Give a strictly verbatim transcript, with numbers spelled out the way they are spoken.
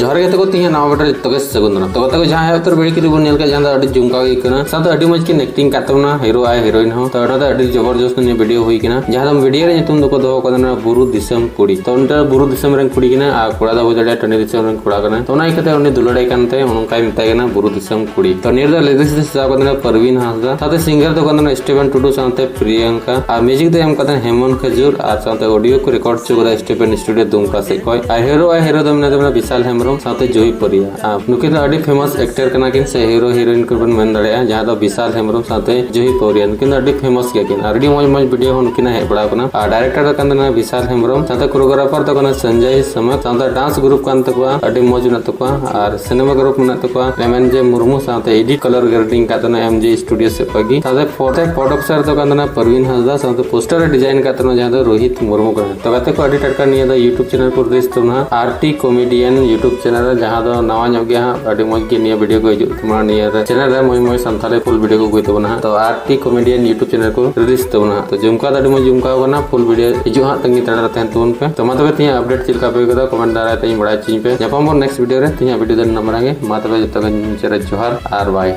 ᱡᱚᱦᱟᱨ ᱜᱮ ᱛᱟᱠᱚ, ᱛᱤᱦᱤᱧ ᱱᱟᱣᱟ ᱵᱷᱤᱰᱤᱭᱳ ᱨᱮ ᱡᱚᱛᱚ ᱜᱮ ᱥᱟᱹᱜᱩᱱ ᱫᱟᱨᱟᱢ᱾ ᱛᱚ ᱜᱟᱛᱮ ᱠᱚ, ᱡᱟᱦᱟᱸ ᱮᱦᱚᱵ ᱩᱛᱟᱹᱨ ᱵᱷᱤᱰᱤᱭᱳ ᱠᱤᱱ ᱵᱚᱱ ᱧᱮᱞ ᱠᱮᱫ, ᱡᱟᱦᱟᱸ ᱫᱚ ᱟᱹᱰᱤ ᱡᱚᱢᱠᱟᱣ ᱜᱮ ᱠᱟᱱᱟ, ᱥᱟᱶᱛᱮ ᱟᱹᱰᱤ ᱢᱚᱡᱽ ᱠᱤᱱ ᱮᱠᱴᱤᱝ ᱠᱟᱫ ᱛᱟᱵᱚᱱᱟ ᱦᱤᱨᱳ ᱟᱨ ᱦᱤᱨᱳᱭᱤᱱ ᱦᱚᱸ᱾ ᱛᱚ ᱚᱱᱟ ᱫᱚ ᱟᱹᱰᱤ ᱡᱚᱵᱚᱨᱡᱚᱥᱛ ᱱᱤᱭᱟᱹ ᱵᱷᱤᱰᱤᱭᱳ ᱦᱩᱭ ᱠᱟᱱᱟ, ᱡᱟᱦᱟᱸ ᱫᱚ ᱵᱷᱤᱰᱤᱭᱳ ᱨᱮ ᱧᱩᱛᱩᱢ ᱫᱚᱠᱚ ᱫᱚᱦᱚ ᱠᱟᱫᱟ ᱱᱚᱣᱟ ᱵᱩᱨᱩ ᱫᱤᱥᱚᱢ ᱠᱩᱲᱤ᱾ ᱛᱚ ᱩᱱᱤ ᱫᱚ ᱵᱩᱨᱩ ᱫᱤᱥᱚᱢ ᱨᱮᱱ ᱠᱩᱲᱤ ᱠᱟᱱᱟ ᱟᱨ ᱠᱚᱲᱟ ᱫᱚ ᱦᱩᱭ ᱫᱟᱲᱮᱭᱟᱜᱼᱟ ᱴᱟᱺᱰᱤ ᱫᱤᱥᱚᱢ ᱨᱮᱱ ᱠᱚᱲᱟ ᱠᱟᱱᱟ᱾ ᱛᱚ ᱚᱱᱟ ᱤᱭᱠᱟᱹᱛᱮ ᱩᱱᱤ ᱫᱩᱞᱟᱹᱲᱟᱭ ᱠᱟᱱᱛᱮ ᱚᱱᱠᱟᱭ ᱢᱮᱛᱟᱭ ᱠᱟᱱᱟ ᱵᱩᱨᱩ ᱫᱤᱥᱚᱢ ᱠᱩᱲᱤ᱾ ᱛᱚ ᱱᱤᱭᱟᱹ ᱫᱚ ᱞᱮᱠᱫᱮᱥᱤ ᱥᱟᱡᱟᱣ ᱠᱟᱫᱟ ᱯᱟᱨᱣᱤᱱ ᱦᱟᱸᱥᱫᱟ, ᱥᱟᱶᱛᱮ ᱥᱤᱝᱜᱟᱨ ᱫᱚ ᱠᱟᱱ ᱛᱟᱵᱚᱱᱟ ᱥᱴᱤᱵᱷᱮᱱ ᱴᱩᱰᱩ ᱥᱟᱶᱛᱮ ᱯᱨᱤᱭᱟᱝᱠᱟ, ᱟᱨ ᱢᱤᱭᱩᱡᱤᱠ ᱫᱚ ᱮᱢ ᱠᱟᱫᱟ ᱦᱮᱢᱚᱱ ᱠᱷᱟᱡᱩᱨ, ᱟᱨ ᱥᱟᱶᱛᱮ ᱚᱰᱤᱭᱳ ᱠᱚ ᱨᱮᱠᱚᱨᱰ ᱦᱚᱪᱚ ᱠᱟᱫᱟ ᱥᱴᱤᱵᱷᱮᱱ ᱥᱴᱩᱰᱤᱭᱳ ᱫᱩᱢᱠᱟ ᱥᱮᱫ ᱠᱷᱚᱱ᱾ ᱟᱨ ᱦᱤᱨᱳ ᱟᱨ ᱦᱤᱨᱳ ᱫᱚ ᱢᱮᱱᱟᱭ ᱛᱟᱵᱚᱱᱟ ᱵᱤᱥᱟᱞ ᱦᱮᱢᱵᱨᱚᱢ ᱥᱟᱶᱛᱮ ᱡᱩᱦᱤ ᱯᱚᱨᱤᱭᱟ᱾ ᱟᱨ ᱱᱩᱠᱤᱱ ᱫᱚ ᱟᱹᱰᱤ ᱯᱷᱮᱢᱟᱥ ᱮᱠᱴᱟᱨ ᱠᱟᱱᱟ ᱠᱤᱱ, ᱥᱮ ᱦᱤᱨᱳ ᱦᱤᱨᱳᱭᱤᱱ ᱠᱚᱵᱚᱱ ᱢᱮᱱ ᱫᱟᱲᱮᱭᱟᱜᱼᱟ, ᱡᱟᱦᱟᱸ ᱫᱚ ᱵᱤᱥᱟᱞ ᱦᱮᱢᱵᱨᱚᱢ ᱥᱟᱶᱛᱮ ᱡᱩᱦᱤ ᱯᱚᱨᱤᱭᱟ᱾ ᱱᱩᱠᱤᱱ ᱫᱚ ᱟᱹᱰᱤ ᱯᱷᱮᱢᱟᱥ ᱜᱮᱭᱟ ᱠᱤᱱ, ᱟᱨ ᱟᱹᱰᱤ ᱢᱚᱡᱽ ᱢᱚᱡᱽ ᱵᱷᱤᱰᱤᱭᱳ ᱦᱚᱸ ᱱᱩᱠᱤᱱᱟᱜ ᱦᱮᱡ ᱵᱟᱲᱟ ᱟᱠᱟᱱᱟ᱾ ᱟᱨ ᱰᱟᱭᱨᱮᱠᱴᱟᱨ ᱫᱚ ᱠᱟᱱ ᱛᱟᱵᱚᱱᱟ ᱵᱤᱥᱟᱞ ᱦᱮᱢᱵᱨᱚᱢ, ᱥᱟᱶᱛᱮ ᱠᱳᱨᱤᱭᱳᱜᱨᱟᱯᱷᱟᱨ ᱫᱚ ᱠᱟᱱᱟ ᱥᱚᱧᱡᱚᱭ ᱥᱟᱢᱟᱠ, ᱥᱟᱶᱛᱮ ᱰᱟᱱᱥ ᱜᱨᱩᱯ ᱠᱟᱱ ᱛᱟᱠᱚᱣᱟ, ᱟᱹᱰᱤ ᱢᱚᱡᱽ ᱢᱮᱱᱟᱜ ᱛᱟᱠᱚᱣᱟ᱾ ᱟᱨ ᱥᱤᱱᱮᱢᱟ ᱜᱨᱩᱯ ᱢᱮᱱᱟᱜ ᱛᱟᱠᱚᱣᱟ ᱮᱢ ᱮᱱ ᱡᱮ ᱢᱩᱨᱢᱩ, ᱥᱟᱶᱛᱮ ᱮᱰᱤᱴ ᱠᱟᱞᱟᱨ ᱜᱨᱮᱰᱤᱝ ᱠᱟᱜ ᱛᱟᱵᱚᱱᱟ ᱮᱢ ᱡᱮ ᱥᱴᱩᱰᱤᱭᱳ ᱥᱮᱫ ᱠᱷᱚᱱ ᱜᱮ᱾ ᱥᱟᱶᱛᱮ ᱯᱨᱚᱰᱚᱠᱥᱟᱨ ᱫᱚ ᱠᱟᱱ ᱛᱟᱵᱚᱱᱟ ᱯᱟᱨᱣᱤᱱ ᱦᱟᱸᱥᱫᱟ, ᱥᱟᱶᱛᱮ ᱯᱳᱥᱴᱟᱨ ᱮ ᱰᱤᱡᱟᱭᱤᱱ ᱠᱟᱜ ᱛᱟᱵᱚᱱᱟ ᱡᱟᱦᱟᱸ ᱫᱚ ᱨᱳᱦᱤᱛ ᱢᱩᱨᱢᱩ ᱠᱟᱱᱟ᱾ ᱛᱚ ᱜᱟᱛᱮ ᱠᱚ, ᱟᱹᱰᱤ ᱴᱟᱴᱠᱟ ᱱᱤᱭᱟᱹ ᱫᱚ YouTube ᱪᱮᱱᱮᱞ ᱠᱚ ᱨᱤᱞᱤᱡᱽ ᱛᱟᱵᱚᱱᱟ, ᱟᱨ ᱴᱤ ᱠᱚᱢᱮᱰᱤᱭᱟᱱ YouTube ᱪᱮᱱᱮᱞ ᱨᱮ, ᱡᱟᱦᱟᱸ ᱫᱚ ᱱᱟᱣᱟ ᱧᱚᱜ ᱜᱮᱭᱟ ᱦᱟᱸᱜ, ᱟᱹᱰᱤ ᱢᱚᱡᱽ ᱜᱮ ᱱᱤᱭᱟᱹ ᱵᱷᱤᱰᱤᱭᱳ ᱠᱚ ᱦᱤᱡᱩᱜ ᱛᱟᱵᱚᱱᱟ᱾ ᱱᱤᱭᱟᱹ ᱨᱮ ᱪᱮᱱᱮᱞ ᱨᱮ ᱢᱚᱡᱽ ᱢᱚᱡᱽ ᱥᱟᱱᱛᱟᱲᱤ ᱯᱷᱩᱞ ᱵᱷᱤᱰᱤᱭᱳ ᱠᱚ ᱟᱹᱜᱩᱭ ᱛᱟᱵᱚᱱᱟ ᱦᱟᱸᱜ᱾ ᱛᱚ ᱟᱨ ᱴᱤ ᱠᱚᱢᱮᱰᱤᱭᱟᱱ YouTube ᱪᱮᱱᱮᱞ ᱠᱚ ᱨᱤᱞᱤᱡᱽ ᱛᱟᱵᱚᱱᱟ ᱦᱟᱸᱜ᱾ ᱛᱚ ᱡᱚᱢᱠᱟᱣ ᱫᱚ ᱟᱹᱰᱤ ᱢᱚᱡᱽ ᱡᱚᱢᱠᱟᱣ ᱠᱟᱱᱟ, ᱯᱷᱩᱞ ᱵᱷᱤᱰᱤᱭᱳ ᱦᱤᱡᱩᱜ ᱦᱟᱸᱜ, ᱛᱟᱺᱜᱤ ᱛᱟᱲᱟᱜ ᱨᱮ ᱛᱟᱦᱮᱱ ᱛᱟᱵᱚᱱ ᱯᱮ᱾ ᱛᱚ ᱢᱟ ᱛᱚᱵᱮ ᱛᱮᱦᱮᱧᱟᱜ ᱟᱯᱰᱮᱴ ᱪᱮᱫ ᱞᱮᱠᱟ ᱯᱮ ᱟᱹᱭᱠᱟᱹᱣ ᱠᱮᱫᱟ, ᱠᱚᱢᱮᱱᱴ ᱫᱟᱨᱟᱭ ᱛᱮ ᱤᱧ ᱵᱟᱲᱟᱭ ᱦᱚᱪᱚᱧ ᱯᱮ᱾ ᱧᱟᱯᱟᱢ ᱵᱚᱱ ᱱᱮᱠᱥᱴ ᱵᱷᱤᱰᱤᱭᱳ ᱨᱮ᱾ ᱛᱮᱦᱮᱧᱟᱜ ᱵᱷᱤᱰᱤᱭᱳ ᱫᱚ ᱱᱤᱱᱟᱹᱜ ᱢᱟᱨᱟᱝ ᱜᱮ᱾ ᱢᱟ ᱛᱚᱵᱮ ᱡᱚᱛᱚ ᱜᱮ ᱢᱩᱪᱟᱹᱫ ᱨᱮ ᱡᱚᱦᱟᱨ ᱟᱨ ᱵᱟᱭ᱾